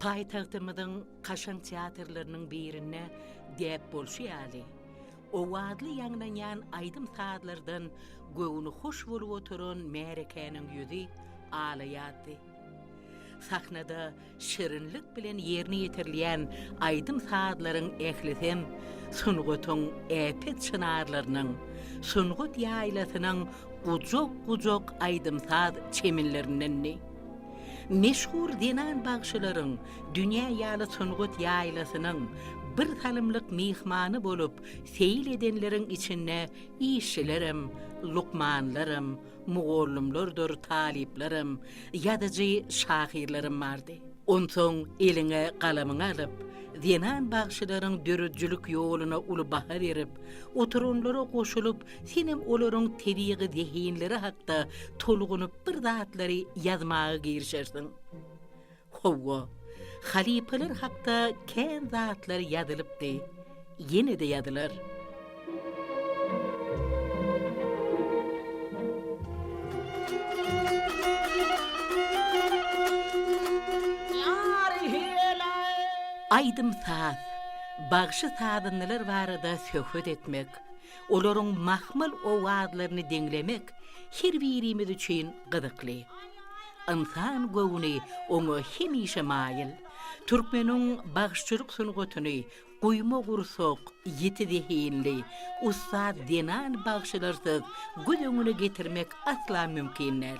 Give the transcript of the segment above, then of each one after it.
Paýtagtymyzyň kaşaň teatrlarynyň birinde däp bolşy ýaly, owazly ýaňlanýan aýdym-sazlardan göwni hoş bolup oturan märekäniň ýüzi alaýazdy. Sahnada şirinlik bilen ýerine ýetirilýän aýdym-sazlaryň ählisem sungatyň äpet çynarlarynyň, sungat ýaýlasynyň gujak-gujak aýdym-saz çemenlerindendi. Meşhur zenan bagşylaryň dünýä ýaly sungat ýaýlasynyň bir salymlyk myhmany bolup seýil edenleriň içinde işçilerem, lukmanlaram, mugallymlardyr talyplaram, ýazyjy şahyrlaram bardy. Onsoň eliňe galamyňy alyp, zenan bagşylaryň döredijilik ýoluna uly baha berip, oturanlara goşulyp, senem olaryň tebigy zehinleri hakda tolgunyp bir zatlary ýazmaga girişersiň. Hawa, halypalar hakda kän zatlar ýazylypdy, ýene-de ýazylar. Aýdym-saz, bagşy-sazandalar barada söhbet etmek, olaryň mahmal owazlaryny diňlemek her birimiz üçin gyzykly. Ynsan göwni oňa hemişe maýyl. Türkmeniň bagşyçylyk sungatyny guýma gursak, ýiti zehinli, ussat zenan bagşylarsyz göz öňüne getirmek asla mümkin däl.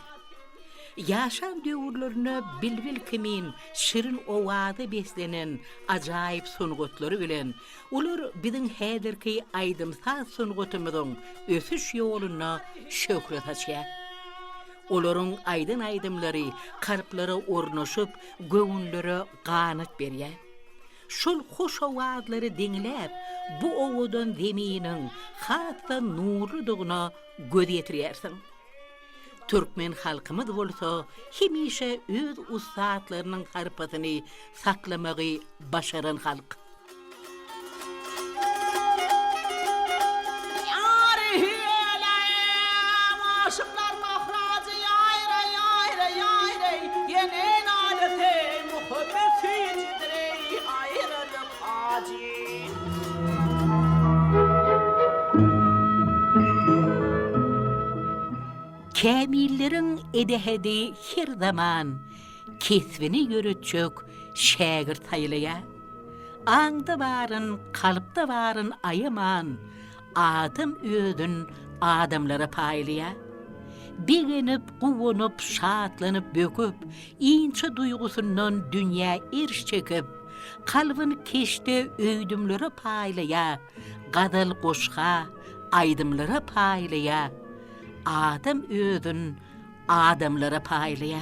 Ýaşan döwürlerinde bilbil kimin şirin owaza beslenen ajaýyp sungatlary bilen olar biziň häzirki aýdym-saz sungatymyzyň ösüş ýolunda şöhle saçýar. Olaryň aýdan aýdymlary kalplara ornaşyp, göwünlere ganat berýär. Şol hoş owazlary diňläp, bu owadan zeminiň has-da nurludygyna göz ýetirýärsiň. Türkmen halkymyz bolsa hemişe öz ussatlarynyň sarpasyny saklamagy başaran halk. Kämilleriň edehedi her zaman kesbini ýöretjek şägirt saýlaýar. Aňda baryn, kalpda baryn aýaman, adam özün adamlara paýlaýar. Begenip, guwanyp, şatlanyp, böküp, inçe duýgusyndan dünýä erş çekip, Kalbyn keşde öýdümlere paýlaýa, Gazal goşga, aýdymlara paýlaýa, Adam özün adamlara paýlaýa.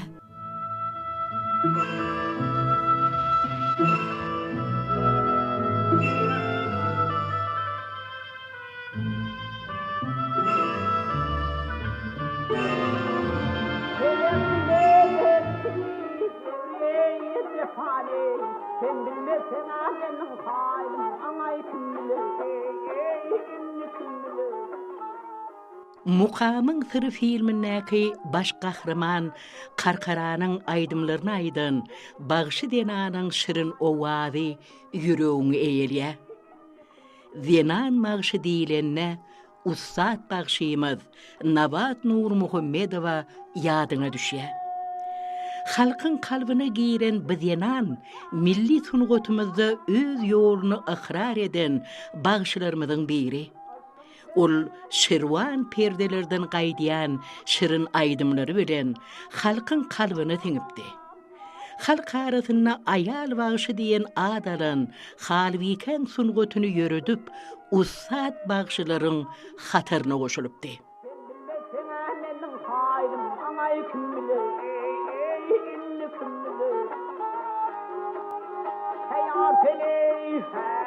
Mukamyň syry filmindäki baş gahryman Karkaranyň aýdymlaryny aýdan bagşy zenanyň şirin owazy ýüregiňi eýelýär. Zenan bagşy diýlende ussat bagşymyz Nabat Nurmuhammedowa ýadyňa düşýär. Halkyň kalbyna giren bu zenan milli sungatymyzda öz ýoluny ykrar eden bagşylarymyzyň biri. Ol şirwan perdelerden gaýdýan şirin aýdymlary bilen halkyň kalbyna siňipdi. Halk arasynda Aýal bagşy diýen at alan Halbikäň sungatyny ýöredip, ussat bagşylaryň hataryna goşulypdy. Sen bilmezseň-ä meniň haýrym, aňaý kim biler, eý, indi kim biler. Heý, Arpeleý, heý.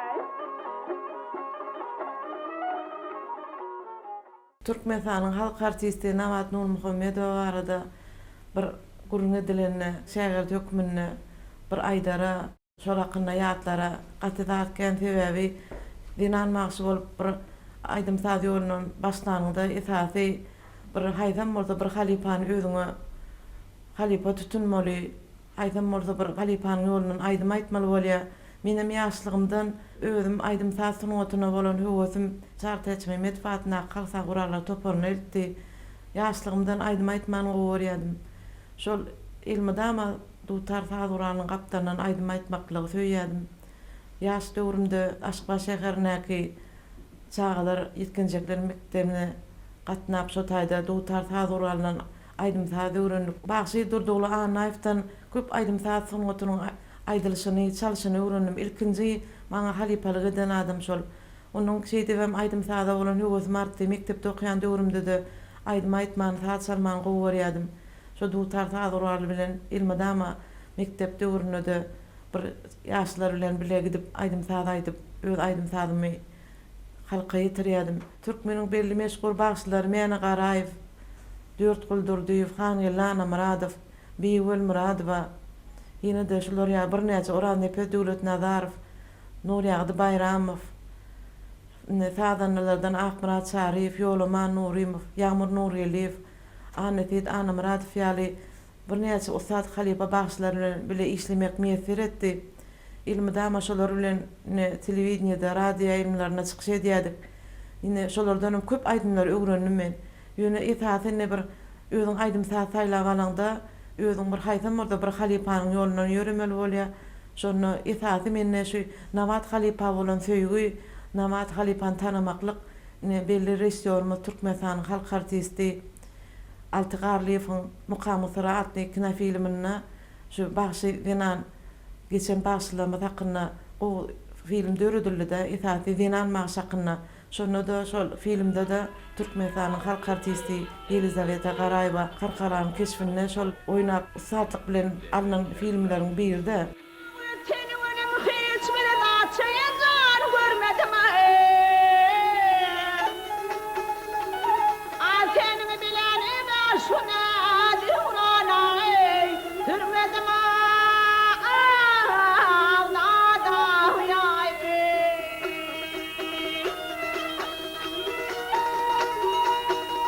Türkmenistanyň halk artisti Nabat Nurmuhammedowa barada bir gürrüň edilende, şägirt hökmünde bir aýdara, şol hakynda ýatlara gaty zat kän, sebäbi zenan bagşy bolup bir aýdym-saz ýolundan başlanyňda esasy bir haýsam bolsa bir halypany özüňe halypa tutunmaly. Haýsam bolsa bir halypanyň ýolundan aýdym aýtmaly bolýar. Menem ýaşlygymdan özüm aýdym-saz sungatyna bolan höwesim Çary Täçmämmedow adyndaky halk saz gurallary toparyna eltdi. Ýaşlygymdan aýdym aýtmany gowy görýärdim. Şol elmydama dutar saz guralynyň gapdalyndan aýdym aýtmaklygy söýýärdim. Ýaş döwrümde Aşgabat şäherindäki çagalar ýetginjekler mekdebine gatnap şo taýda dutar saz guralyndan aýdym-saz öwrendik. Bagşy Durdyguly Annaýewden köp aýdym-saz sungatynyň aýdylyşyny, çalşyny öwrendim. Ilkinji maňa halypalyk eden adam şol. Ondan şeýdibem aýdym-saza bolan höwesim artdy. Mekdepde okaýan döwrümde-de aýdym aýtmany, saz çalmany gowy görýärdim. Şo dutar saz guraly bilen elmydama mekdep döwründe-de bir ýaşlar bilen bile gidip aýdym-saz aýdyp, öz aýdym-sazymy halka ýetirýärdim. Türkmeniň belli meşhur bagşylary Mäne Garaýew, Dörtgül Durdyýew, Hangeldi Annamyradow, Bibi Welmyradowa, ýene-de şular ýaly birnäçe Oraznepes Döwletnazarow, Nurýagdy Baýramow, indi sazandalardan Akmyrat Çaryýew, Ýolaman Nurymow, Ýagmyr Nurgeldiýew, Annaseýit Annamyradow ýaly Birnäçe ussat halypa bagşylar bilen bile işlemek miýesser etdi. Elmydama şolar bilen ine telewideniýede, radio ýaýlymlarynda çykyş edýärdik. Ine şolardanam köp aýdymlary öwrendim men. Ýöne esasy ine bir özüň aýdym-saz saýlap alaňda, özüň bir haýsam bolsa bir halypanyň ýolundan ýöremeli bolýar. Şonda esasy mende şu Nabat halypa bolan söýgi, Nabat halypany tanamaklyk, ine belli režissýorymyz Türkmenistanyň halk artisti, Alty Garlyýewiň Mukamyň syry atly kinofilminde şu bagşy zenan geçen bagşylarymyz hakynda gowy film döredildi-de, esasy zenan bagşy hakynda. Şonda-da şol filmde-de Türkmenistanyň halk artisti Ýelizaweta Garaýewa Karkaranyň keşbinde şol oýnap ussatlyk bilen alnan filmleriň biri-de. Seni welin hiç bir zat heýjan görmedim-aý. A seniň bilen ine şu näz-döwran-aý, sürmedim-aý, nadan-aý.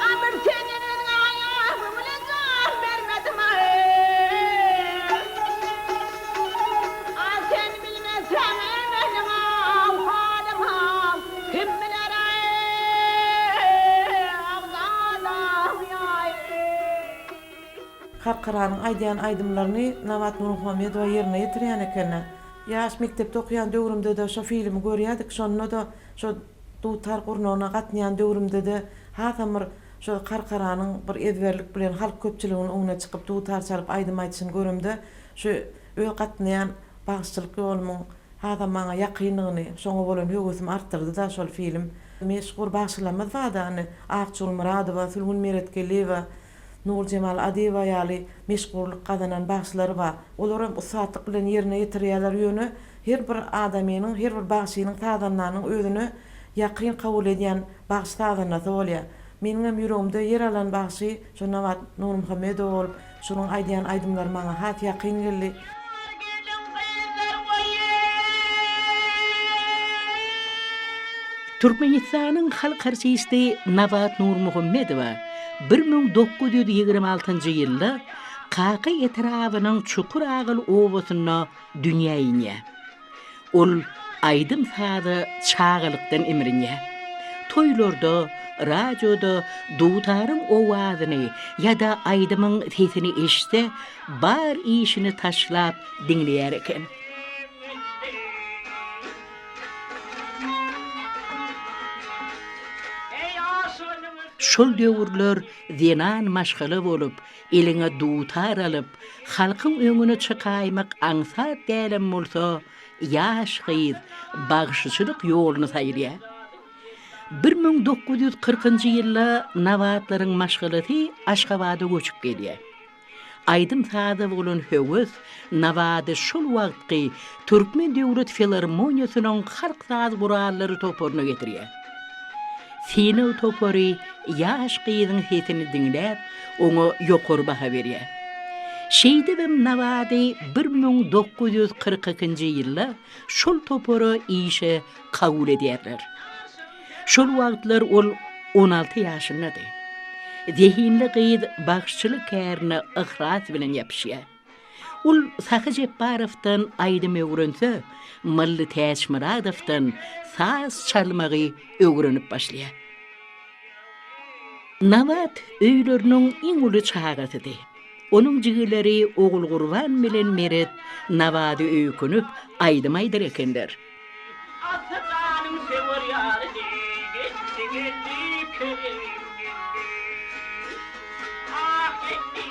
A bir senden özgä aýagymy bile jan bermedim-aý. A sen bilmeseň meniň ahwalym kim biler-aý, agzalaý. Karkaranyň aýdýan aýdymlaryny Nabat Nurmuhammedowa ýerine ýetirýän ekeni. Ýaş mekdepde okaýan döwrümde-de şo filmi görýärdik, şonda-da şo dutar gurnagyna gatnaýan döwrümde-de hasam bir şo Karkaranyň bir ezberlik bilen halk köpçüliginiň öňüne çykyp dutar çalyp aýdym aýdyşyny göremde şu öz gatnaýan bagşyçylyk ýolumyň hasam maňa ýakynlygyny, şoňa bolan höwesimi artdyrdy-da şol film. Meşhur bagşylarymyz bar-da indi Akjül Myradowa, Sülgün Meretgeldiýewa, Nurjemal Adyýewa ýaly meşhurlyk gazanan bagşylary bar. Olaram ussatlyk bilen ýerine ýetirýärler, ýöne her bir adamynyň, her bir bagşynyň, sazandanyň özüne ýakyn kabul edýän bagşy-sazandasy bolýar. Meniňem ýüregimde ýer alan bagşy şo Nabat Nurmuhammedowa bolup, şonuň aýdýan aýdymlary maňa has ýakyn geldi. Türkmenistanyň halk artisti Nabat Nurmuhammedowa 1926-njy ýylda Kaka etrabynyň Çukur agyl obasynda dünýä inýär. Ol aýdym-saza çagalykdan imrinýär. Toýlarda, radioda dutaryň owazyny ýa-da aýdymyň sesini eşitse, bar işini taşlap diňleýär eken. Şol döwürler zenan maşgala bolup, eliňe dutar alyp, halkyň öňüne çykaýmak aňsat dälem bolsa, ýaş gyz bagşyçylyk ýoluny saýlaýar. 1940-njy ýylda Nabatlaryň maşgalasy Aşgabada göçüp gelýär. Aýdym-saza bolan höwes Nabady şol wagtky Türkmen döwlet filarmoniýasynyň halk saz gurallary toparyna getirýär. Synag topary ýaş gyzyň sesini diňläp, oňa ýokary baha berýär. Şeýdibem Nabady 1942-nji ýylda şol topara işe kabul edýärler. Şol wagtlar ol on alty ýaşyndady. Zehinli gyz bagşyçylyk kärine yhlas bilen ýapyşýar. Ol Sahy Jepbarowdan aýdym öwrense, Mylly Täçmyradowdan saz çalmagy öwrenip başlaýar. Nabat öýleriniň iň uly çagasydy. Onuň jigileri Ogulgurban bilen Meret Nabady öýkünip, aýdym aýdar ekenler. Ata janyň söwer ýary Geldi, geldi, Kerim geldi. Ah, geldi,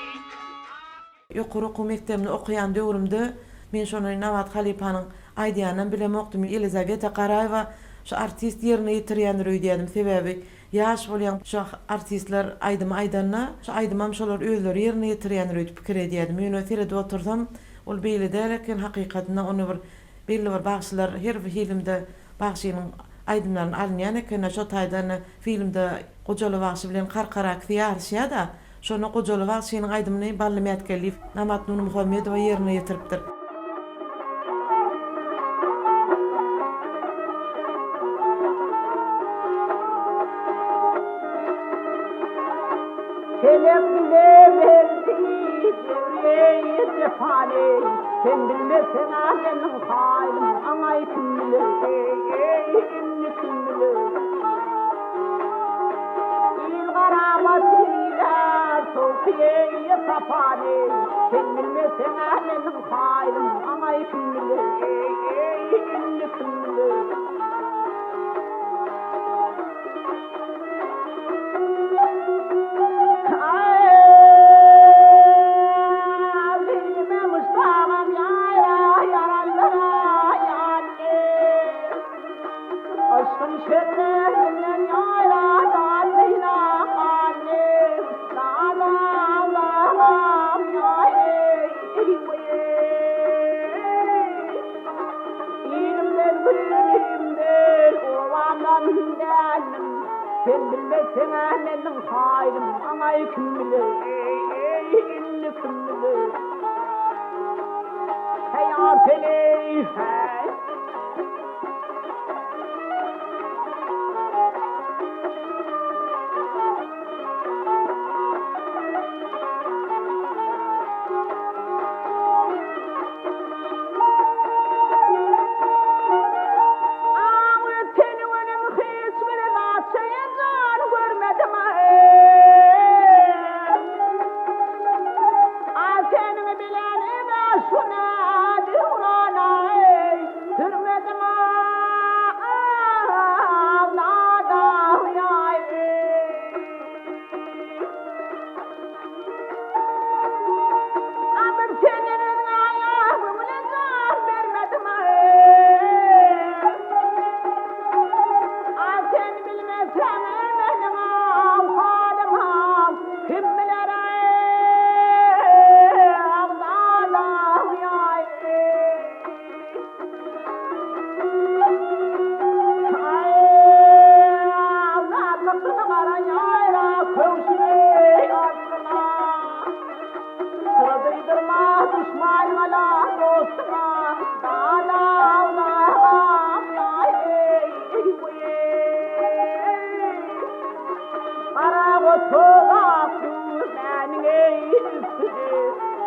ah. Ýokary okuw mekdebinde okaýan döwrümde men şony Nabat halypanyň aýdýanynam bilemokdym. Ýelizaweta Garaýewa şu artist ýerine ýetirýändir öýdýärdim. Sebäbi ýaş bolýaň şu artistler aýdymy aýdanda şu aýdymam şolar özleri ýerine ýetirýändir öýdüp pikir edýärdim. Ýöne seredip otursam ol beýle däl eken hakykatynda ony bir Belli bir bagşylar her bir filmde bagşynyň aýdymlaryny alynýan ekeni şo taýdan filmde Gojaly bagşy bilen Karkar akisi ýaryşýada şonda Gojaly bagşynyň aýdymyny Bally Mätgeldiýew Namat Nurmuhammedowa ýerine ýetiripdir. Pelek bile berdi jebri jepany, Sen bilmeseň-ä meniň haýlym, Aňaý kim biler, eý, indi kim biler. Il garamat diýler, sowky-eý, sapany, Sen bilmeseň-ä meniň haýlym, Aňaý kim biler, eý, indi kim biler. Ilimden, obamdan däldim. Sen bilmezseň-ä meniň haýrym, Aňaý kim biler, eý, indi kim biler. Heý, Arsen-eý, heý. Aň öteni günüm hiç bir zat şeýtan görmedim A seniň bilen ine şu nä döwran-aý sürmedim aw nadan-aý. Adyr senden özüň aýagyň bilen jan bermedim A sen bilmeseň meniň ahwalym kim biler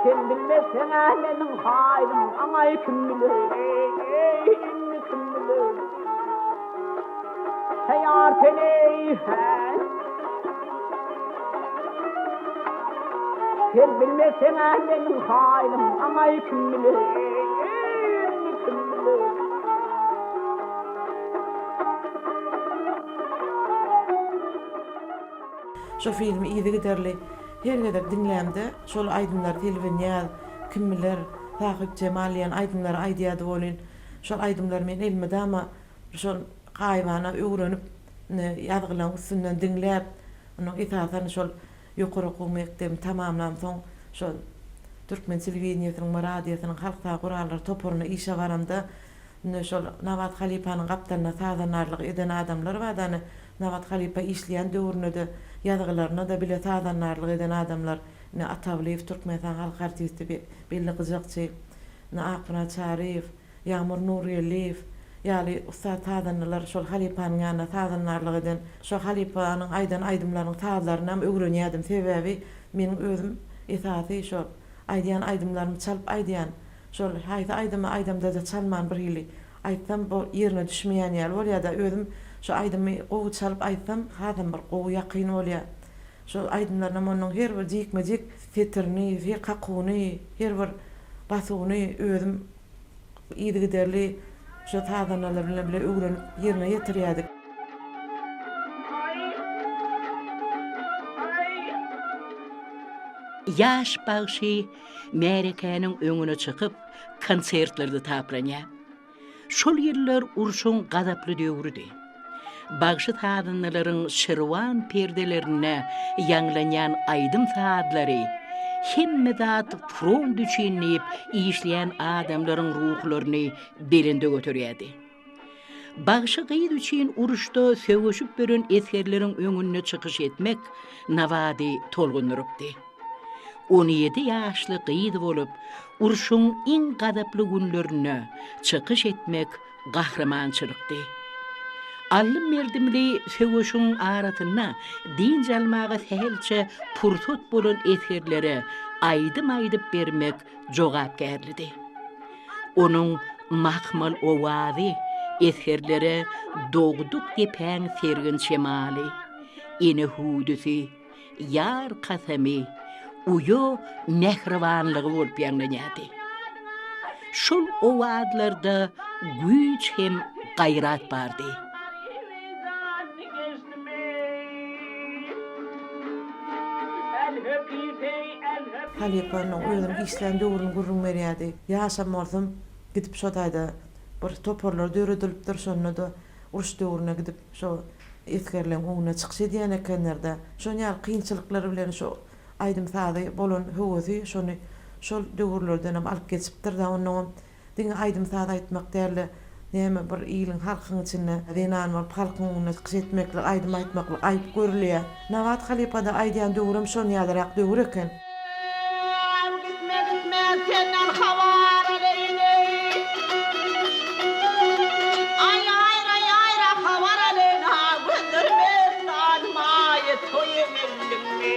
Sen bilmeseň-ä meniň haýrym, aňaý kim biler, eý, indi kim biler. Heý, Arsen-eý, heý. Sen bilmeseň-ä meniň haýrym, aňaý kim biler, eý, indi kim biler. Şo filmi yzygiderli her gezek diňlämde şol aýdymlary Selbinýaz, Kim biler, Sahypjemal diýen aýdymlary aýdýardy welin, şol aýdymlary men elmydama şol gaýybana öwrenip, ýazgylaryň üstünden diňläp, ondan esasan şol ýokary okuw mekdebini tamamlamsoň şol türkmen telewideniýesiniň we radiosynyň halk saz gurallary toparyna işe baramda Indi şol Nabat halypanyň gapdalynda sazandarlyk eden adamlar bar dany Nabat halypa işleýän döwründe-de ýazgylarynda-da bile sazandarlyk eden adamlar indi Atawlyýew Türkmenistan halk artisti belli gyjakçy indi Akmyrat Çaryýew Ýagmyr Nurgeldiýew ýaly ussat sazandalar şol halypanyň ýanynda sazandarlyk eden şo halypanyň aýdan aýdymlarynyň sazlarynam öwrenýärdim sebäbi meniň özüm esasy şo. Aýdýan aýdymlarymy çalyp aýdýan. Şol haýsy aýdymy aýdamda-da çalman birhili aýtsam bu ýerine düşmeýän ýaly bolýa-da özüm şo aýdymy gowy çalyp aýtsam hasam bir gowy ýakyn bolýa. Şol aýdymlarynam onuň her bir jikme-jik setirini, her kakuwyny, her bir basuwyny özüm yzygiderli şo sazandalar bilen bile öwrenip ýerine ýetirýärdik. Ýaş bagşy märekäniň öňüne çykyp, konsertlerde taplanýar. Şol ýyllar urşuň gazaply döwrüdi. Bagşy-sazandalaryň şirwan perdelerinde ýaňlanýan aýdym-sazlary hemme zat front üçin diýip işleýän adamlaryň ruhlaryny belende göterýärdi. Bagşy gyz üçin uruşda söweşip ýören esgerleriň öňünde çykyş etmek Nabady tolgundyrypdy. On ýedi ýaşly gyz bolup, urşuň iň gazaply günlerinde çykyş etmek gahrymançylykdy. Aldym-berdimli söweşiň arasynda dynç almaga sähelçe pursat bolan esgerlere aýdym aýdyp bermek jogapkärlidi. Onuň mahmal owazy esgerlere dogduk depäň sergin şemaly, ene hüwdüsi, ýar kasamy, uýa mähribanlygy bolup ýaňlanýardy. Şol owazlarda güýç hem gaýrat bardy. Halypanyň özüniň işlän döwrüni gürrüň berýärdi. Ýaşam bolsam, gidip şo taýda bir toparlar döredilipdir, şonda-da uruş döwrüne gidip şo esgerleň öňünde çykyş edýän ekenler-dä. Şon ýaly kynçylyklar bilen şo aýdym-sazy bolan höwesi şony şol döwürlerdenem alyp geçipdir-dä. Onnoňam Diňe aýdym-saz aýtmak däl-de, näme bir iliň, halkyň içinde zenan bolup halkyň öňünde çykyş etmeklik, aýdym aýtmaklyk aýyp görülýär. Nabat halypada aýdýan döwrem şon ýalyrak döwür eken. Gitme gitme senden habar aleýin eý. Aý aýra aýra habar aleýin ha gözlerim essalmaý toýa geldiňmi.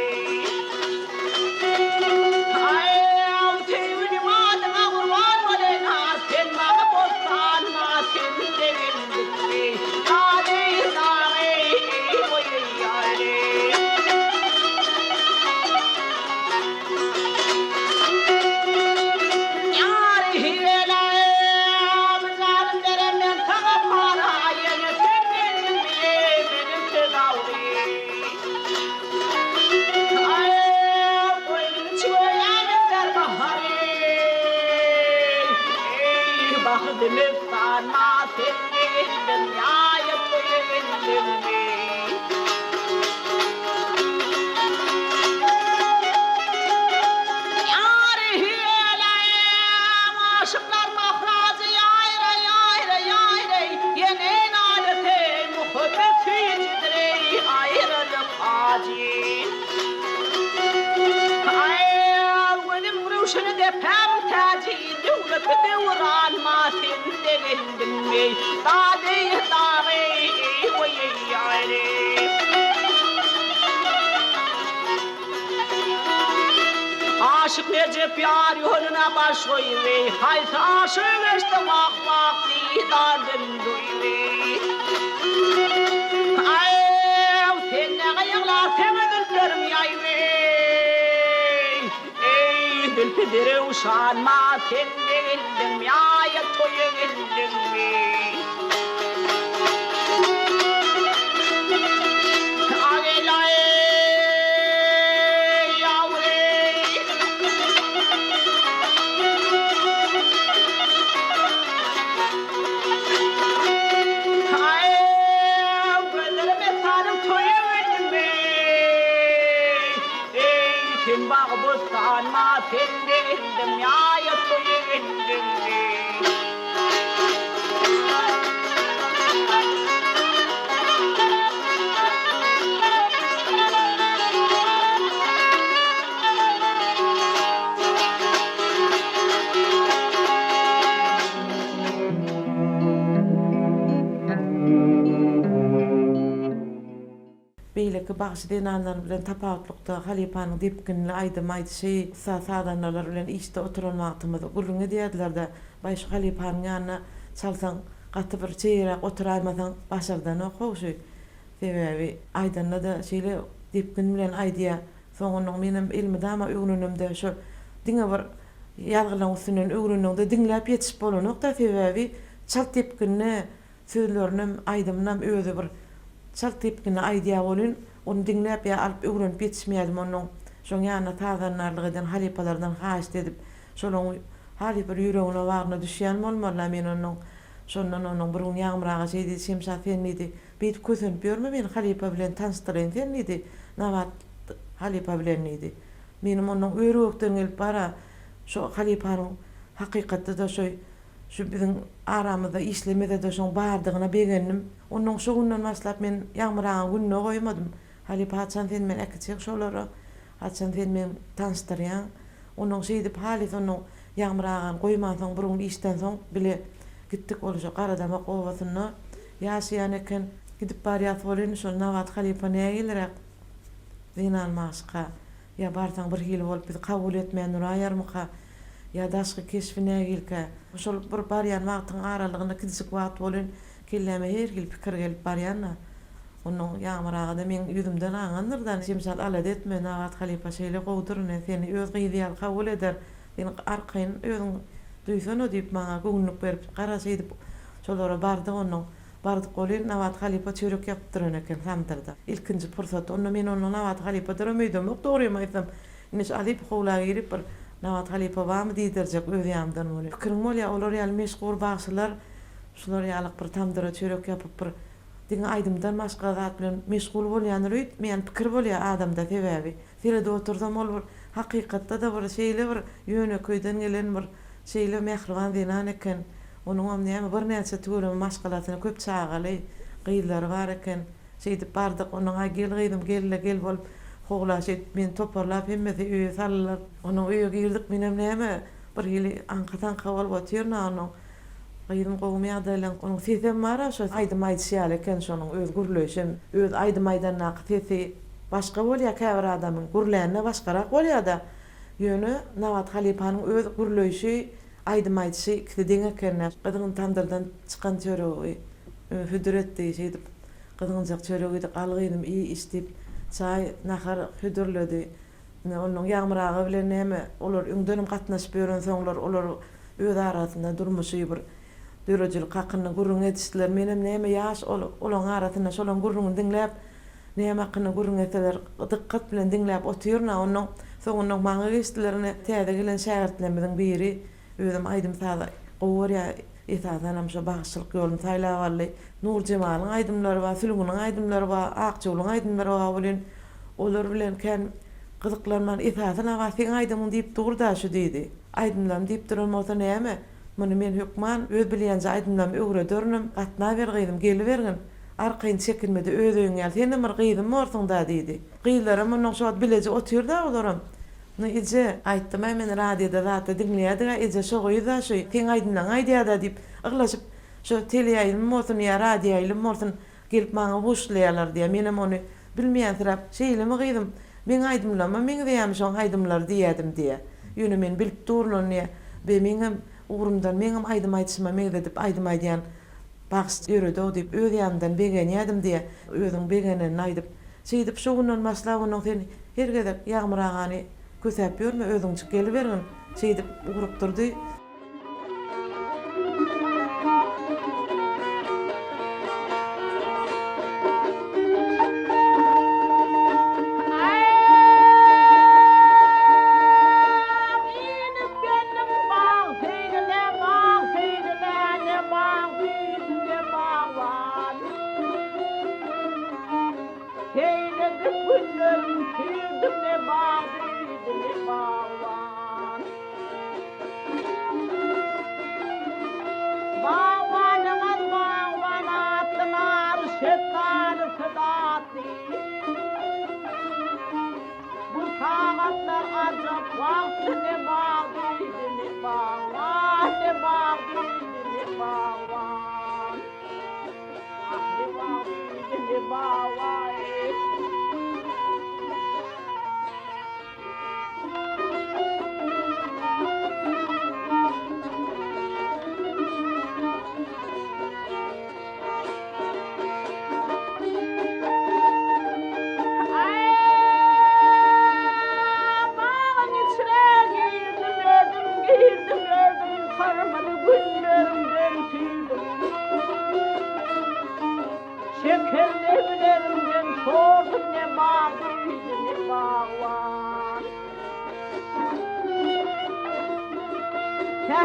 Beýleki bagşy zenanlar bilen tapawutlykda halypanyň depginli aýdym aýdyşy, ussat sazandalar bilen işde oturan wagtymyz gürrüň edýärdiler-de, Baý şu halypanyň ýanyna çalsaň gaty bir çeýeräk oturaýmasaň başardanok-how şu. Sebäbi aýdanda-da şeýle depgin bilen aýdýar. Soňundan menem elmydama öwrenemde şo diňe bir ýazgylaň üstünden öwreniňde diňläp ýetişip bolanok-da sebäbi çalt depginde sözlerinem aýdymynam özi bir çalt depginde aýdýar welin ony diňläp ýa alyp öwrenip ýetişmeýärdim onnoň şoň ýanynda sazandarlyk eden halypalardan haýyşt edip şolaň halypa bir ýüregine bagryna düşýän bolmalyda men onnoň şondan onuň bir gün Ýagmyr aga şeý diýdi Şemşat sen diýdi Beýdip kösenip ýörme, meni halypa bilen tanyşdyraýyn sen diýdi. Nabat halypa bilen diýdi. Menem ondan ör-gökden gelip bar-a, şo halypanyň hakykatda-da şo şu biziň aramyzda işlemese-de şoň bardygyna begendim. Onnoň şo günden başlap men Ýagmyr agaň gününe goýmadym. Halypa haçan sen meni äkitjek şolara? Haçan sen meni tanyşdyrýaň? Onuň şeýdip halys onuň Ýagmyr agany goýmansoň bir gün işden soň bile gitdik ol şo Garadamak obasynda ýaşaýan eken. Gidip barýas welin şol Nabat halypa nägiliräk zenan magşyka ýa barsaň birhili bolup bizi kabul etmän duraýarmyka ýa daşky keşbi nägilkä. Şol bir barýan wagtyň aralygynda kiçijik wagt welin kelläme her hili pikir gelip barýan-da. Onnoň Ýagmyr aga-da meň ýüzümden aňandyr-da, Şemşat alada etme, Nabat halypa şeýle gowudyr ine, seni öz gyzy ýaly kabul eder, sen arkaýyn özüň duýsana diýip maňa göwünlik berip, gara şeýdip şolara bardyk onnoň. Bardyk welin, Nabat halypa çörek ýapyp duran eken tamdyrda. Ilkinji pursat, onda men onda Nabat halypadyram öýdemok, dogrymy aýtsam. Ine şu alyp howla girip bir Nabat halypa barmy diýdirjek öz ýanymdan welin. Pikiriň bolýar, olar ýaly meşhur bagşylar şular ýalyk bir tamdyra çörek ýapyp bir Diňe aýdymdan başga zat bilen meşgul bolýandyr öýtmeýän pikir bolýar adamda sebäbi seredip otursam ol bir hakykatda-da bir şeýle bir ýönekeýden gelen bir şeýle mähriban zenan eken onuňam näme birnäçe tüweleme maşgalasyna köp çagaly gyzlary bar eken şeýdip bardyk onuň aý gel gyzym gel-le gel bolup howla şeýdip meni toparlap hemmesi öýe saldylar onuň öýe girdik menem näme birhili aňka-taňka bolup otyryn-a onuň Gyzym gowumy ýagdaýlaň onuň sesem bara şo aýdym aýdyşy ýaly eken şonuň öz gürleýşem öz aýdym aýdandaky sesi başga bolýa käbir adamyň gürlände başgarak bolýada ýöne Nabat halypanyň öz gürleýşi aýdym aýdyşy ikisi deň ekende gyzgyn tamdyrdan çykan çöregi hödür etdi şeýdip gyzgynjak çörek iýdik al gyzym iý iç diýip çaý nahar hödürledi Ine, onnoň Ýagmyr aga bilen näme, olar öňdenem gatnaşyp ýörensoňlar, olar öz arasynda durmuşy bir döredijilik hakynda gürrüň edişdiler. Menem näme ýaş ol, olaň arasynda şolaň gürrüňini diňläp, näme hakynda gürrüň etseler, dykgat bilen diňläp otyryn-a. Onnoň soňundan maňa geçdiler. Ine, täze gelen şägirtlerimiziň biri, özem aýdym-sazy gowy görýär. Esasanam şo bagşyçylyk ýoluny saýlap aldy. Nurjemalyň aýdymlary bar, Sülgüniň aýdymlary bar, Akjowlyň aýdymlary bar welin, olar bilen kän gyzyklanman, esasy Nabat seň aýdymyň diýip dur-da şu diýdi. Aýdymlarym diýip duran bolsa näme? Muny men hökman öz bilýänje aýdymlarymy öwrederinem, gatnaber gyzym, gelibergin. Arkaýyn çekinme-de öz öýüň ýaly, senem bir gyzym borsuň-da diýdi. Gyzlaram mundan şo wagt bileje otyr-da olaram. Nu eje, aýtdym-ä men radioda zatda diňleýärdik-ä eje şo gyz-a şu seň aýdymlaňy aýdýar-da diýip yglaşyp şo teleýaýlym bolsun ýa radioýaýlym bolsun gelip maňa buşlaýarlar diýýär. Menem ony bilmeýänsiräp şeýlemi gyzym meň aýdymlaryma meňzeýärmi şoň aýdymlary diýýärdim diýýär. Ýöne men bilip durlan diýýär. Be meňem ugrumdan meňem aýdym aýdyşyma meňzedip aýdym aýdýan bagşy döredow diýip öz ýanymdan begenýärdim diýýär. Özüň begenenini aýdyp Şeýdip, şo günden başlap onuň sen her gezek Ýagmyr agany kösäp ýörme, özüňjik gelibergin, şeýdip ugrukdyrdy. Seýledik günlerim sürdüm ne bagdydy ne bagban. Bagbanyňyz bagban atly nar şetdalysy datly. Bu sagatlar ajap wagtly ne bagdydy ne bagban ne bagdydy ne bagban.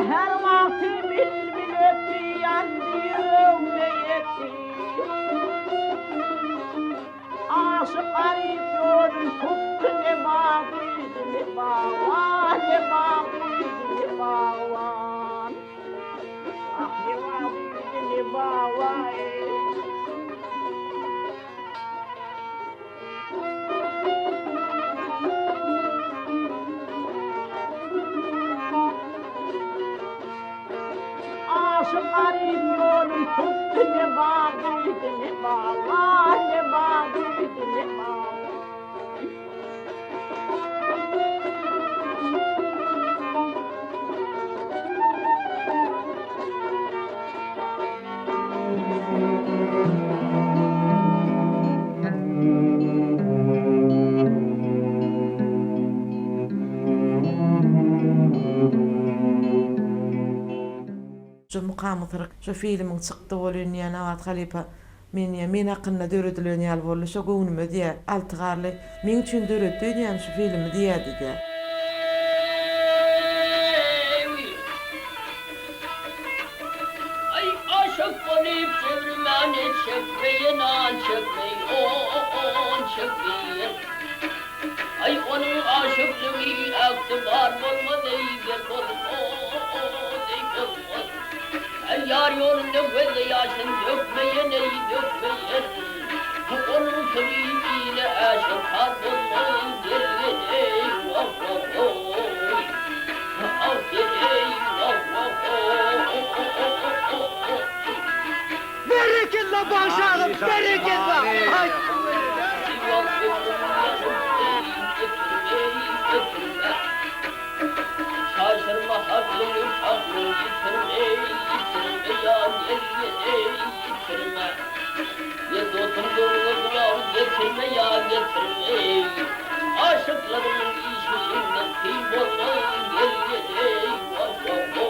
Säher wagty bilbil ötdi, ýandy ýüregime ýetdi. Aşyk garyp ýolun tutdy, ne baglydy, ne bagban, ne baglydy, ne bagban. Ah, ne baglydy, ne bagban. Aşyk garyp ýolun tutdy ne baglydy ne baglar ne baglydy ne baglar. Şu Mukamy syryk şu filmiň çykdy welin diýýä Nabat halypa men diýýä men hakynda döredilen ýaly boldy şo göwnüme diýýä Alty Garly meň üçin döretdi öýdýän şu filmi diýýädi diýýä. Aý aşyk bolup jebrimani çekmeýin an çekmeý on çekmeýin. Aý onuň aşyklygy ähtibar bolmaz eý gel bolmaz eý bolmaz. Aý ýar ýolunda gözde ýaşyn dökmeýin eý dökmeýin. Onuň syry ile äşgär bolmaz gel gel eý wah wah oý. Berekella bagşy agam berekella aý Aşyklaryň işi şundan kyn bolmaz gel gel eý wah wah ho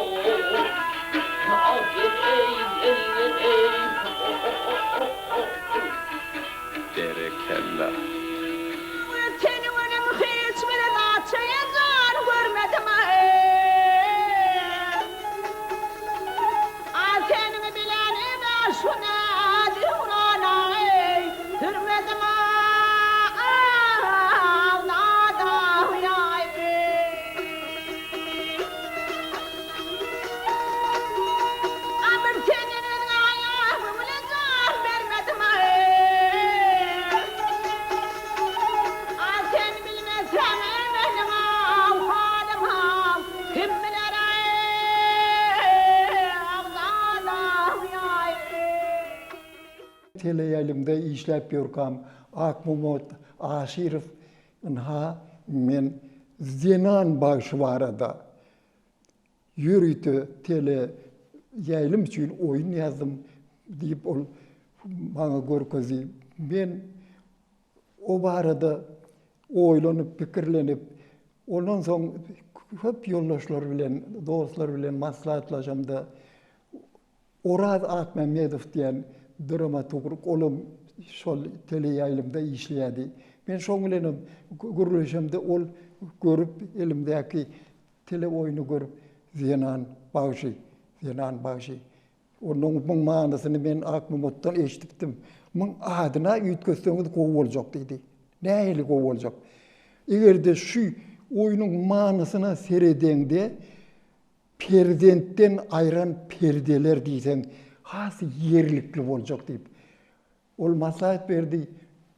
ah gel eý gel gel eý ho ho ho ho ho. Berekella. Öten günüm hiç bir zat şeýtan görmedim aý. A seniň bilen ine şu nädöwran aý, sürmedim aý, nadan aý. A bir senden özge aýagymy bile jan bermedim aý. A sen bilmeseň meniň ahwalym kim biler aý, agzalaý. Teleýaýlymda işläp ýörkäm Akmomot Aşyrow ynha men zenan bagşy barada ýörite tele ýaýlym üçin oýun ýazdym diýip ol maňa görkezdi. Men o barada oýlanyp, pikirlenip, ondan soň köp ýoldaşlar bilen, dostlar bilen maslahatlaşamda Oraz Akmämmedow diýen dramaturg, olam şol teleýaýlymda işleýärdi. Men şoň bilenem gürleşemde ol görüp elimdäki teleoýny görüp Zenan bagşy, Zenan bagşy. Onuň muň manysyny men Akmamutdan eşidipdim. Muň adyna üýtgetseňiz gowy boljak diýdi. Nähili gowy boljak? Eger-de şu oýnuň manysyna seredeňde Perzentden aýran perdeler diýseň has ýerlikli boljak diýip, ol maslahat berdi.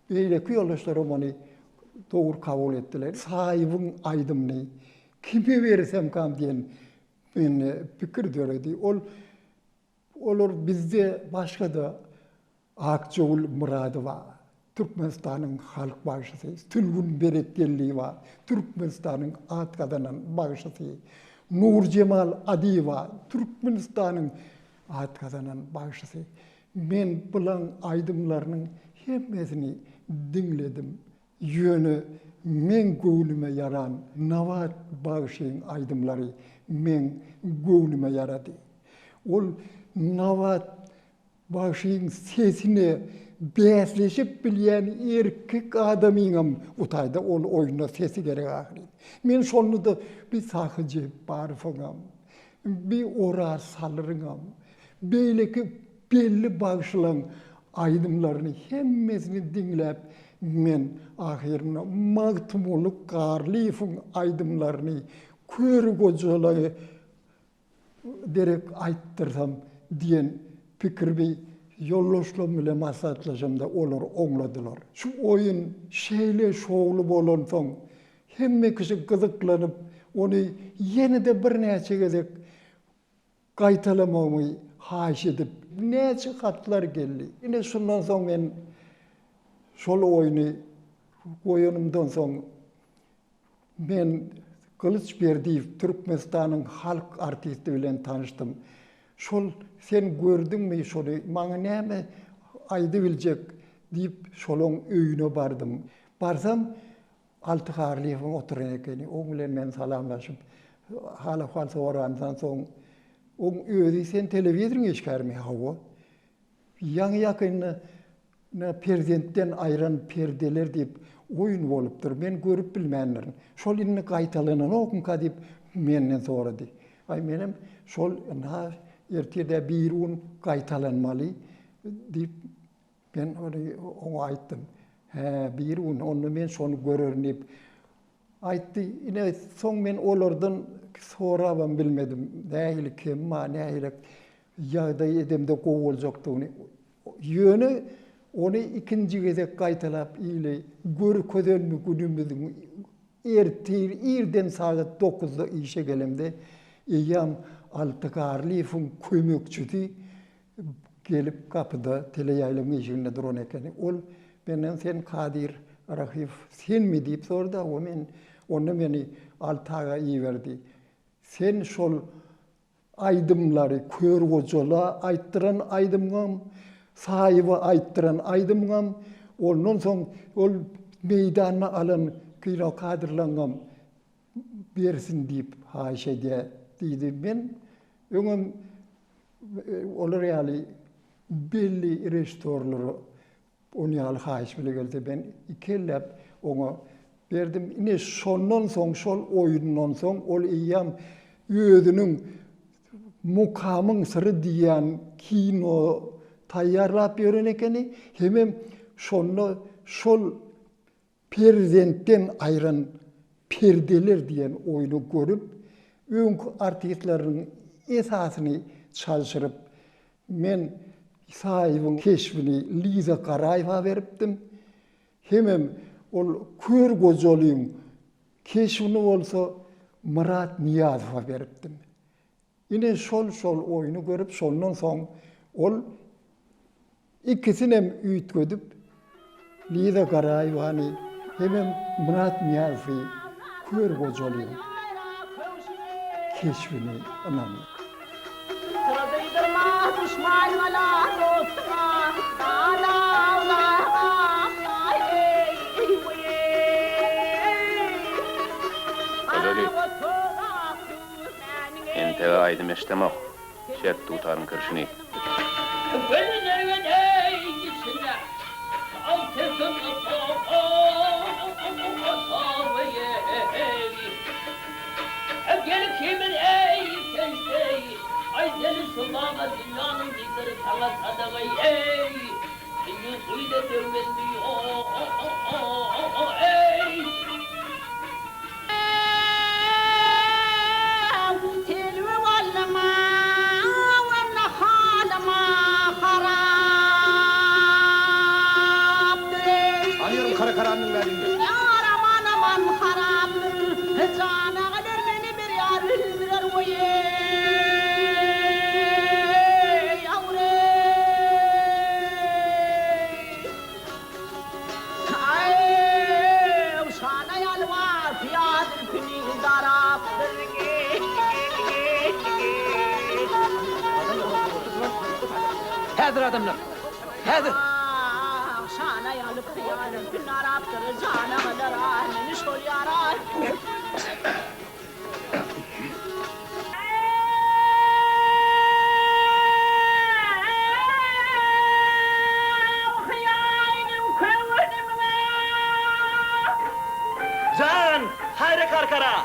Beýleki ýoldaşlaram ony dogry kabul etdiler. Saýybyň aýdymyny kime bersemkam diýen mende pikir döredi. Ol Olar bizde başga-da Akjagül Myradowa, Türkmenistanyň halk bagşysy, Sülgün Berekgeldiýewa, Türkmenistanyň at gazanan bagşysy, Nurjemal Adyýewa, Türkmenistanyň at gazanan bagşysy. Men bulaň aýdymlarynyň hemmesini diňledim. Ýöne meň göwnüme ýaran Nabat bagşyň aýdymlary meň göwnüme ýarady. Ol Nabat bagşyň sesine bäsleşip bilýän erkek adamyňam utaýda ol oýunda sesi gerek ahyryn. Men şonda-da bir Sahy Jepbarowyňam. Bi Oraz Salyryňam, beýleki belli bagşylaň aýdymlaryny hemmesini diňläp men ahyrynda Magtymguly Garlyýewiň aýdymlaryny Kör gojala derek aýtdyrsam diýen pikirimi ýoldaşlarym bilen maslahatlaşamda olar oňladylar. Şu oýun şeýle şowly bolansoň hemme kişi gyzyklanyp ony ýene-de birnäçe gezek gaýtalamagymy haýyş edip näçe hatlar geldi. Ine şundan soň men şol oýny goýanymdan soň Men Gylyç Berdiýew Türkmenistanyň halk artisti bilen tanyşdym. Şol sen gördüňmi şony maňa näme aýdybiljek diýip şolaň öýüne bardym. Barsam Alty Garlyýewiň oturan ekeni. Oň bilen men salamlaşyp hal-ahwal sorandan soň oň özi sen telewizoryň işgärimi? Hawa. Ýaňy-ýakynda Ine, perzentden aýran perdeler diýip oýun bolupdyr. Men görüp bilmändirin. Şol indi gaýtalananokmyka diýip menden sorady. Aý, menem şol ynha ertir-de birigün gaýtalanmaly diýip men ony oňa aýtdym. Hä, birigün, onda men şony görerin diýip aýtdy. Ine, soň men olardan sorabam bilmedim. Nähili kem bar, nähili ýagdaý edemde gowy boljakdygyny. Ýöne ony ikinji gezek gaýtalap ile görkezenmi günümiziň ertir irden sagat dokuzda işe gelemde eýýäm Alty Garlyýewiň kömekçisi gelip gapyda teleýaýlymyň işiginde duran ekeni. Ol menden sen Kadyr Rahyýew senmi diýip sordy, hawa men. Onda meni Alty aga iberdi. Sen şol Aýdymlary Kör gojala aýtdyran aýdymyňam, Saýyba aýtdyran aýdymyňam, ondan soň ol meýdanda alan kino kadrlaryňam bersin diýip haýyş edýär diýdi. Men öňem olar ýaly belli režissýorlara Ol ýaly haýyş bile gelse men ikelläp oňa berdim. Ine şondan soň şol oýundan soň ol eýýäm özüniň Mukamyň syry diýýän kino taýýarlap ýören ekeni. Hemem şonda şol Perzentden aýran perdeler diýen oýny görüp, öňki artistleriniň esasyny çalşyryp, men Isaýewiň keşbini Liza Garaýewa beripdim. Hemem ol Kör gojalyň keşbini bolsa Myrat Nyýazowa beripdim. Ine şol şol oýny görüp şondan soň ol ikisinem üýtgedip Liza Garaýewany hemem Myrat Nyýazowy Kör gojalyň keşbini ynandy. Syra duýdurma duşmanyňa-la dostuňa Gojaly. Enteg-ä aýdym eşdemok. Çek dutaryň kirşini. Telbe boldum-a, onda halyma harapdyr. Alýaryn kara karanyň bärinde. Ýar aman-aman harapdyr. Jana galar meni bir ýar öldürer oý-eý, awreý. Häzir adamlar! Häzir! Jan! Haýra karkara!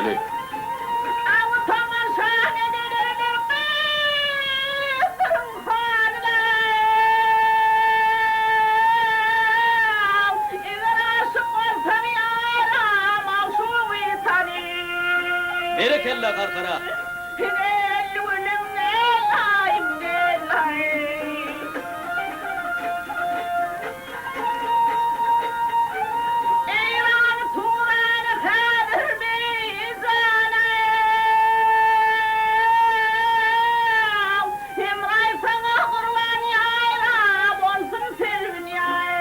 Göreli. Awy tomaşa edelerdir gyzlaryň halyna. Eger aşyk bolsaň ýara, magşugy tany. Berekella Garkara! Gel gülüm gel-aý, gel-aý. Eýran Turany häzir meýdana Hemraý saňa gurban ýaýra bolsun selbin ýaý.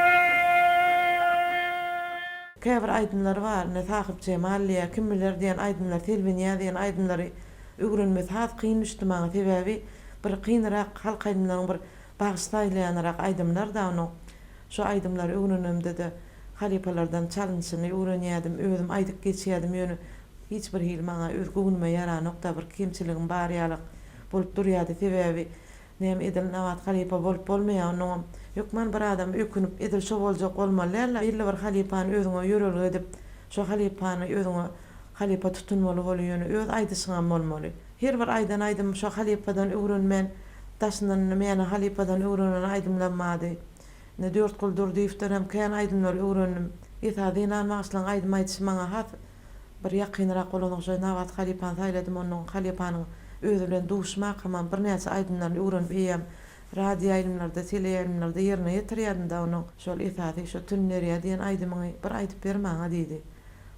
Käbir aýdymlary bar, ine Sahyp Jemal diýýär, Kim biler diýen aýdymlar, Selbinýaz diýen aýdymlary öwrenmesi has kyn düşdi maňa, sebäbi bir kynrak halk aýdymlaryň bir Bagşy saýlaýanrak aýdymlar-da onuň. Şo aýdymlary öwrenemde-de halypalardan çalynşyny öwrenýädim, özüm aýdyp geçýädim, ýöne hiç bir hili maňa öz göwnüme ýaranok-da, bir kemçiligim bar ýalak bolup durýady, sebäbi näme edil Nabat halypa bolup bolmaýar, onuňam hökman bir adam ökünip edil şo boljak bolmaly däl-de, belli bir halypany özüňe ýörelge edip, şo halypany özüňe halypa tutunmaly bolýar, ýöne öz aýdyşyňam bolmaly. Her bir aýdan aýdymym şo halypadan öwrenmän, Daşyndan indi Mäne halypadan öwrenen aýdymlam bardy. Indi Dörtgül Durdyýewden hem kän aýdymlary öwrendim. Esasy zenan bagşylaryň aýdym aýdyşy maňa has bir ýakynrak bolanok şo Nabat halypany saýladym onnoň halypanyň özi bilen duşmakamam birnäçe aýdymlaryny öwrenip eýýäm radioýaýlymlarda teleýaýlymlarda ýerine ýetirýärdim-da onuň şol esasy şo Tün derýa diýen aýdymyňy bir aýdyp ber maňa diýdi.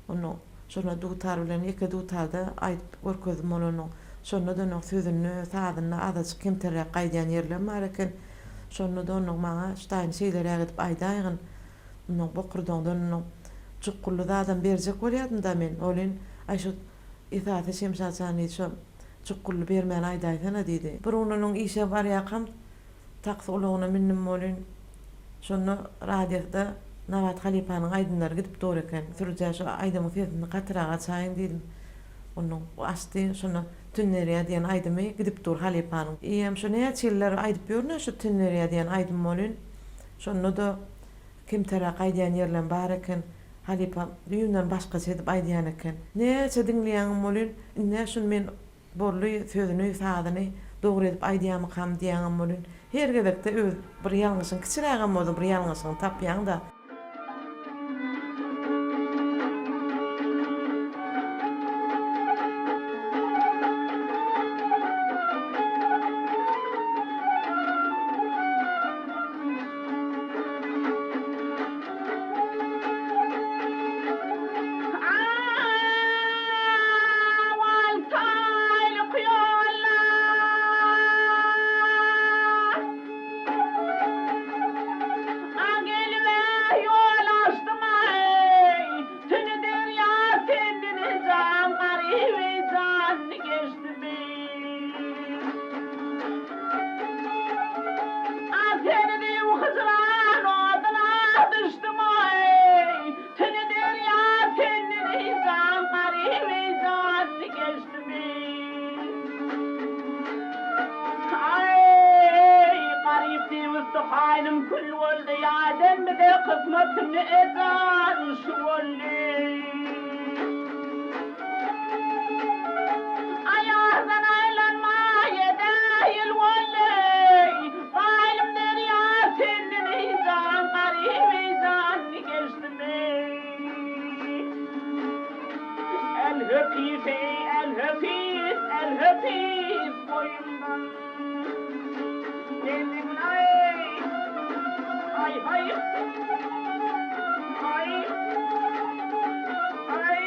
Onnoň Şonda dutar bilen ýeke dutarda aýdyp görkezdim ol onuň. Şonda-da onuň sözünde, sazynda azajyk kemterräk gaýdýan ýerlem bar eken. Şonda-da onuň maňa şu taýyny şeýleräk edip aýdaýgyn. Onuň bokurdagyňdan onuň jukgully zadam berjek bolýardym-da men. Welin, aý şu esasy Şemşat jan diýdi, şo jukgully bermän aýdaýsana diýdi. Bir gün onuň işe barýarkam Taksi ulagyna mündim welin, şonda radioda Nabat halypanyň aýdymlary gidip dur eken. Sürüjä şu aýdymyň sesini gatyrak açaýyň diýdim. Onnoň açdy, şonda Tün derýa diýen aýdymy gidip dur halypanyň. Eýýäm şu näçe ýyllar aýdyp ýörün-ä şu Tün derýa diýen aýdymy welin, şonda-da kemterräk aýdýan ýerlem bar eken. Halypa düýbünden başgaça edip aýdýan eken. Näçe diňleýäňem welin, indi-ä şuny men Boldy, sözüni, sazyny dogry edip aýdýamykam diýýäňem welin, her gezekde öz bir ýalňyşyň, kiçirägem bolsa bir ýalňyşyňy tapýaň-da. Tüni derýa senden eý jan garyp eý janly geçdimi. Aý garyp diýip haýlym kül boldy ýaden bize kysmatym ejan şu boldy. Aýazdan aýlanma ýedi ýyl boldy. Gaýlym derýa senden eý jan garyp eý janly geçdimi. El höpis eý el höpis el höpis boýumdan. Meniň aý aý haý aý aý.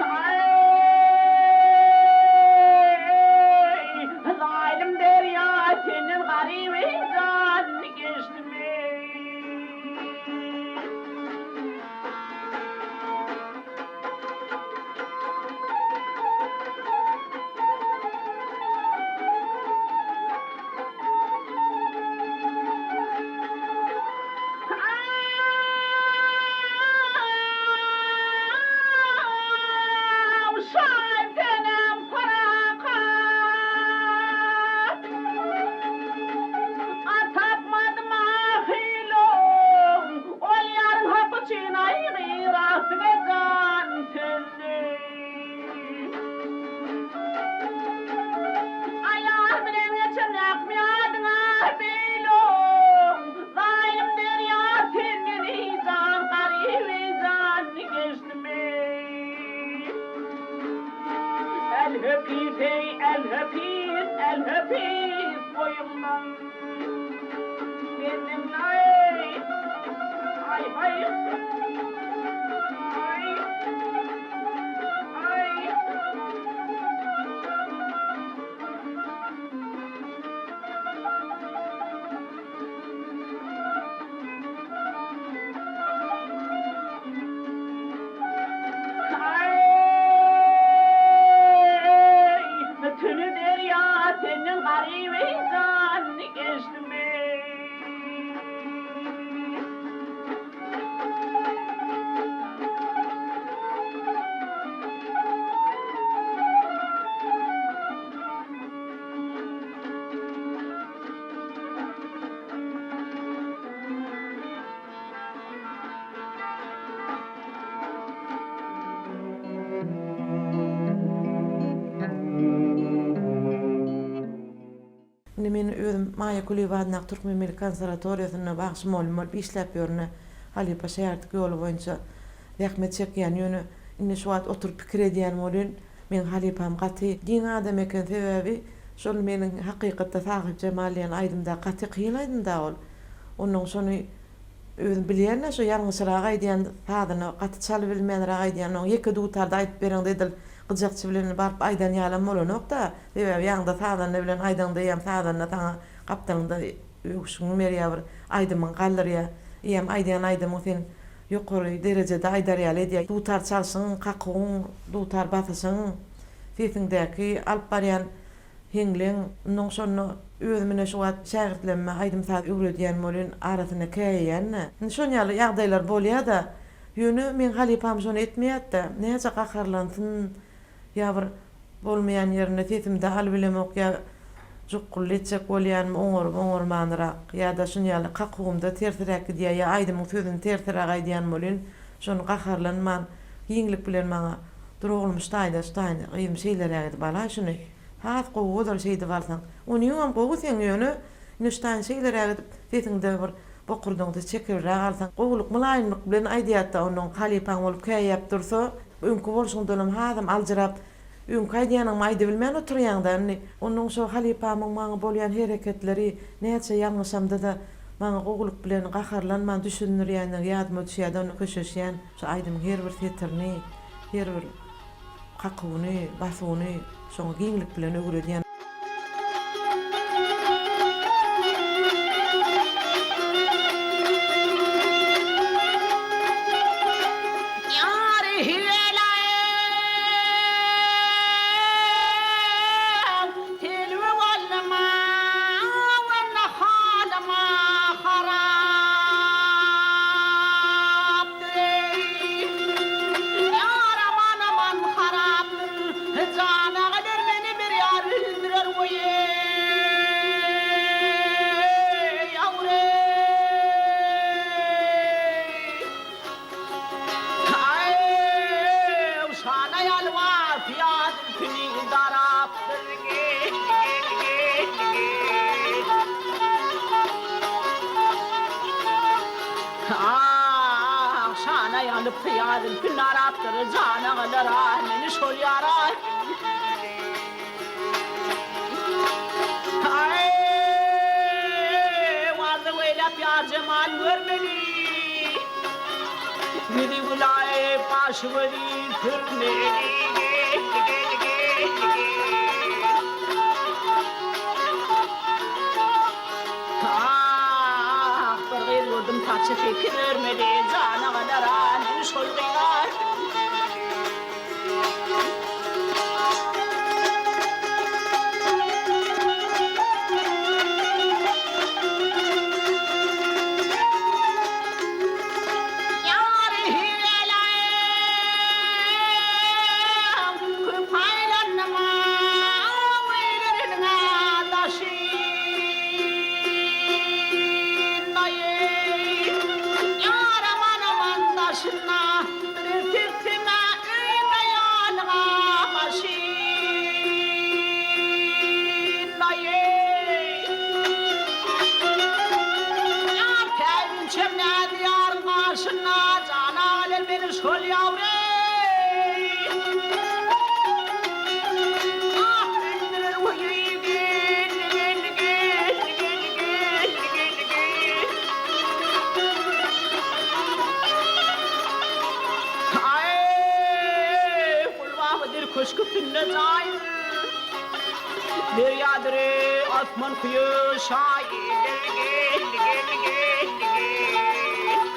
Aý, zalym derýa senden garyp jan geçdim-eý. Elhepis eý, elhepis, elhepis boýumdan Meniň aý, aý, aý, aý, aý. Aý, tüni derýa senden garyp eý jan geçdim eý. Indi men özüm Maýa Kulyýewa adyndaky Türkmen milli konserwatoriýasynda bagşy mugallym bolup işläp ýörün. Halypa şägirtlik ýoly boýunça zähmet çekýän. Ýöne indi şu wagt oturyp pikir edýän welin, meň halypam gaty giň adam eken. Sebäbi şol meniň hakykatda Sahypjemal diýen aýdymda gaty kyn aýdym-da ol. Onnoň şony Özüm bilýän-dä şo ýalňyşyrak aýdýan sazyny gaty çalybilmänräk aýdýan oň ýeke dutarda aýdyp bereňde edil gyjakçy bilen baryp aýdan ýalam bolanok-da. Sebäbi ýaňda sazanda bilen aýdaňda eýýäm sazanda saňa gapdalyňda öwüşgin berýär bir aýdymyňy galdyrýar. Eýýäm aýdýan aýdymyň sen ýokary derejede aýdar ýaly edýär. Dutar çalşyň, kakuwyň, dutar basyşyň, sesiňdäki alyp barýan Heňleň, onnoň şonda özüm ine şu wagt şägirtlerime aýdym-saz öwredýän welin arasynda käýeýän-dä. Indi şon ýaly ýagdaýlar bolýa-da. Ýöne meň halypam şony etmeýät-dä. Näçe gaharlansyn ýa bir bolmaýan ýerinde sesimi-de alybilemok ýa jukgully etjek bolýanmy oňaryp-oňarmanrak ýa-da şun ýaly kakuwymda tersiräk gidýär ýa aýdymyň sözüni tersiräk aýdýan welin şony gaharlanman giňlik bilen maňa Dur oglum şu taýda şu taýyny gyzym şeýleräk edip alaý şuny. Has gowy bolar şeýdip alsaň. Onyňam gowy seň ýöne indi şu taýyny şeýleräk edip sesiňde bir bokurdagyňda çekibräk alsaň gowulyk mylaýymlyk bilen aýdýatda onuň halypaň bolup käýäp dursa öňki bolşuňdanam hasam aljyrap öňki aýdýanyňam aýdybilmän oturýaňda indi onuň şo halypamyň maňa bolýan hereketleri näçe ýalňyşamda-da maňa gowulyk bilen gaharlanman düşündirýänligi ýadyma düşýärde onda köşeşýän. Şu aýdymyň her bir setirini, her bir kakuwyny, basuwyny şoňa giňlik bilen öwredýän. Ah, şana ýalyp hyýa zülpün darapdyr, Jana galar ah, meni şol ýara. Aý, arzuw eýläp ýar jemal görmeli. Ýüzi gülaýyp, gaşy gözi sürmeli. Ah, bir gyz gördüm saçy sekiz örmeli, Jana galar ah, meni şol gyza. Ýary hüweleň, köp aýlandym ah, öýleriniň daşynda. Ýar aman-aman daşynda, bir sürtsem-ä öýüme ýanyňa maşynda. Ýar käýinçem näz ýaryň gaşynda, Jana geler meni şol ýawreý. Köşk üstünde jaý. Derýadyr asman kuýy şaýy. Geldi geldi geldi geldi gel.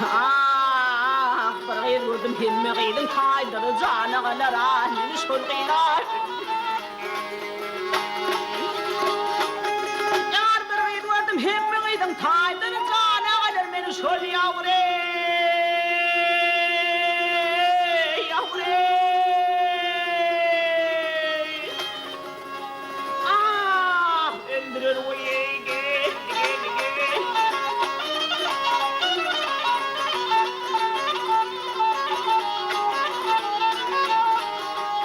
Ah bir gyz gördüm hemme gyzyň taýdyr jana galar ah meni şol gyz-a. Ýar bir gyz gördüm hemme gyzyň taýdyr jana galar meni şol ýawry ýawry Ah öldürer goý gel gel gel.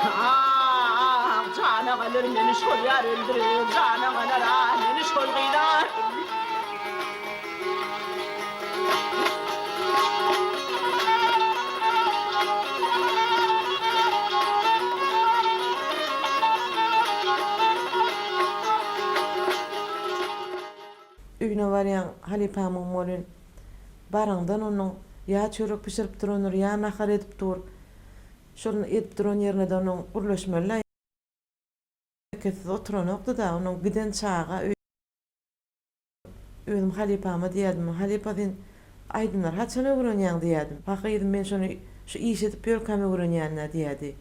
Ah, jana galar meni şol ýar öldürer, jana galar ah meni şol gynar. Öýüne barýaň halypamyň welin, baraňdan onuň ýa çörek bişirip durandyr, ýa nahar edip dur. Şol edip duran ýerine-de onuň gürleşmeli-dä. Herekesiz oturanokdy-da, onuň giden çaga öý. Özüm halypama diýerdim, Halypa sen aýdymlary haçan öwrenýäň diýerdim. Wah gyzym men şony şu iş edip ýörkäm öwrenýän-dä diýerdi.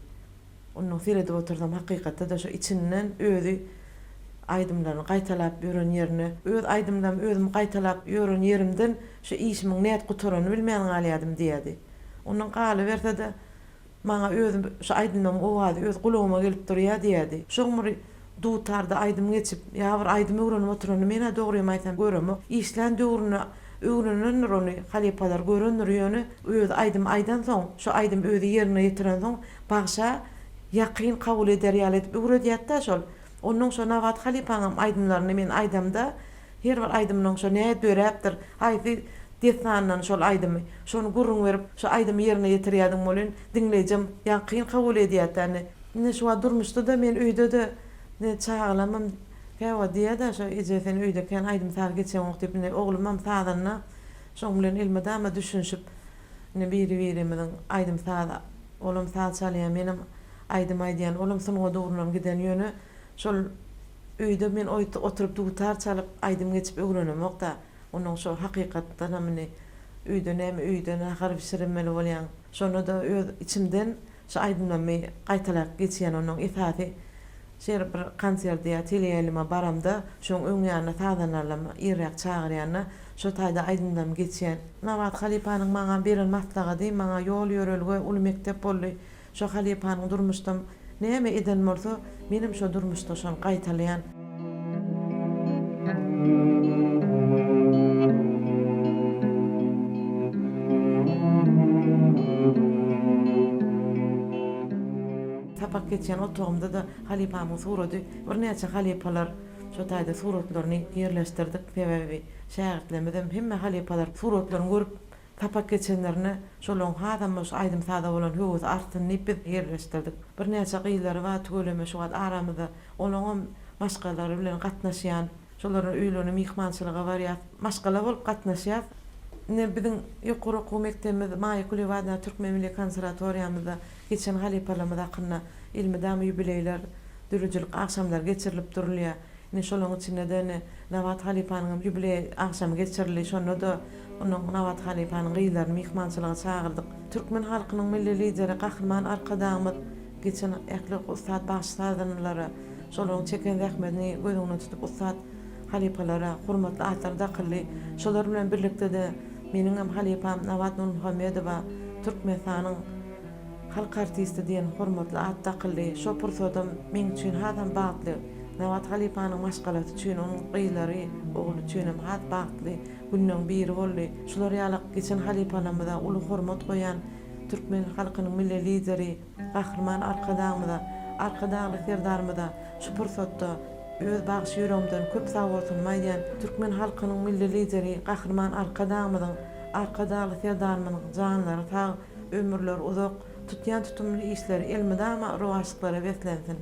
Onnoň seredip otursam hakykatda-da şo içinden özi aýdymlaryny gaýtalap ýören ýerine, öz aýdymlarymy özüm gaýtalap ýören ýerimden şu işimiň nädip gutaranyny bilmän galýardym diýerdi. Ondan galyberse-de, maňa özüm şu aýdymlaryň owazy öz gulagyma gelip durýar diýerdi. Şoň bir dutarda aýdym geçip, ýa bir aýdym öwrenip oturanyny men-ä dogrymy aýtsam göremok. Işlän döwründe öwrenendir ony, halypalar görendir, ýöne özi aýdym aýdansoň, şo aýdymy özi ýerine ýetirensoň bagşa ýakyn kabul eder ýaly edip öwredýärdi-dä şol. Onnoň şo Nabat halypaňam aýdymlaryny men aýdamda, Her bir aýdymynyň şo nädip döräpdir, haýsy dessandan şol aýdymy, şony gürrüň berip, şo aýdymy ýerine ýetirýädiň welin, diňleýjem ýakyn kabul edýärdi indi. Indi şu wagt durmuşda-da men öýde-de indi çagalamam käwagt diýýär-dä şo eje sen öýde kän aýdym-saz geçeňok diýip indi oglumam sazanda şoň bilen elmydama düşünişip indi biri-birimiziň aýdym-saz olam saz çalýar menem aýdym aýdýan olam sungat ugrundan giden ýöne şol Öýde men oturyp dutar çalyp aýdym geçip öwrenemok-da. Onuň şo hakykatdanam indi öýde näme öýde nahar bişirmeli bolýaň. Şonda-da öz içimden şo aýdymlarymy gaýtalap geçýän onuň esasy şeýle bir konserde ýa teleýaýlyma baramda şoň öň ýanyna sazandarlam irräk çagyrýanda şo taýda aýdymlarymy geçýän. Nabat halypanyň maňa beren maslahady maňa ýol ýörelge uly mekdep boldy. Şo halypanyň durmuşda näme eden bolsa, menem şo durmuşda şony gaýtalaýan. Sapak geçýän otagymda-da halypamyň surady, birnäçe halypalar şo taýda suratlaryny ýerleşdirdik. Sebäbi şägirtlerimizem hemme halypalar suratlaryny görüp Sapak geçenlerinde şolaryň hasam şu aýdym-saza bolan höwesi artsyn diýip biz ýerleşdirdik. Birnäçe gyzlary bar tüweleme şu wagt aramyzda. Olaňam maşgalalary bilen gatnaşýan. Şolaryň öýlerine myhmançylyga barýas. Maşgala bolup gatnaşýas. Ine biziň ýokary okuw mekdebimiz Maýa Kulyýewa adyndaky Türkmen milli konserwatoriýamyzda geçen halypalarymyz hakynda elmydama ýubileýler, döredijilik agşamlary geçirilip durulýar. Ine, şolaryň içinde-de ine, Nabat halypanyň hem ýubileý agşamy geçirildi. Şonda-da onuň Nabat halypanyň gyzlaryny myhmançylyga çagyrdyk. Türkmen halkynyň Milli Lideri Gahryman Arkadagymyz geçen ähli ussat bagşy-sazandalara, şolaryň çeken zähmetini göz öňünde tutup ussat halypalara hormatly atlar dakyldy. Şolar bilen birlikde-de meniň hem halypam Nabat Nurmuhammedowa Türkmenistanyň Halk artisti diýen hormatly at dakyldy. Şo pursadam meň üçin hasam bagtly. Nabat halypanyň maşgalasy üçin, onuň gyzlary, ogly üçinem has bagtly günleň biri boldy. Şular ýaly geçen halypalarymyza uly hormat goýýan türkmen halkynyň Milli Lideri Gahryman Arkadagymyza, Arkadagly Serdarymyza şu pursatda öz bagşy ýüregimden köp sagbolsunymy aýdýan. Türkmen halkynyň Milli Lideri Gahryman Arkadagymyzyň, Arkadagly Serdarymyzyň janlary sag, Ömürleri uzak, tutýan tutumly işleri elmydama rowaçlyklara beslensin!